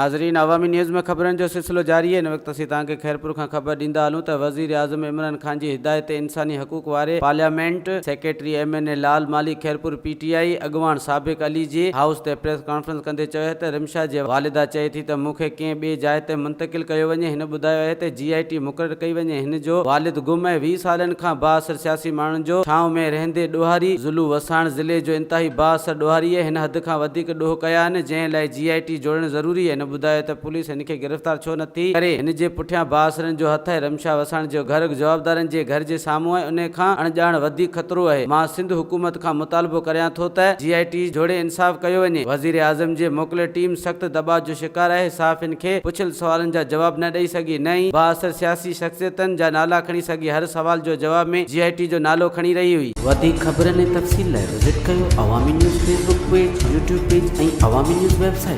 ناظرين عوامي نيوز ۾ خبرن جو سلسلو جاري آهي هن وقت اسين توهان کي خيرپور کان خبر ڏيندا هلون ته وزير اعظم عمران خان جي هدايت تي انساني حقوق واري parliament secretary M N A Lal Malhi Khairpur P T I اڳواڻ سابق علي جي هائوس تي پريس ڪانفرنس ڪندي چيو آهي ته رمشا جي والده چئي ٿي ته مون کي ڪنهن ٻي جاء تي منتقل ڪيو وڃي هن ٻڌايو آهي ته جي آء ٽي مقرر ڪئي وڃي هن جو والد گم ۽ 20 سالن کان بااثر سياسي ماڻهن جو ڇانو ۾ رهندي ڏوهاري ضلعو وساڻ ضلعي جو انتهائي بااثر ڏوهاري آهي هن حد کان وڌيڪ ڏوهه ڪيا آهن جنهن لاء جي آء ٽي جوڙڻ ضروري آهي. هن ٻڌايو ته پوليس هن کي گرفتار ڇو نٿي ڪري، هن جي پٺيان بااثرن جو هٿ آهي، رمشا وساڻ جو گهر جوابدارن جي گهر جي سامهون آهي، انهي کان اڻڄاڻ وڌيڪ خطرو آهي، مان سنڌ حڪومت کان مطالبو ڪريان ٿو ته جي آء ٽي جوڙي انصاف ڪيو وڃي، وزيراعظم جي موڪليل ٽيم سخت دٻاء جو شڪار آهي، صحافين کي پڇيل سوالن جا جواب نه ڏئي سگهي، نه ئي بااثر سياسي شخصيتن جا نالا کڻي سگهي، هر سوال جو جواب ۾ جي آء ٽي جو نالو کڻي رهي هئي. وڌيڪ خبرن ۽ تفصيل لاء وزٽ ڪيو Awami news Facebook page, YouTube page ۽ Awami news website.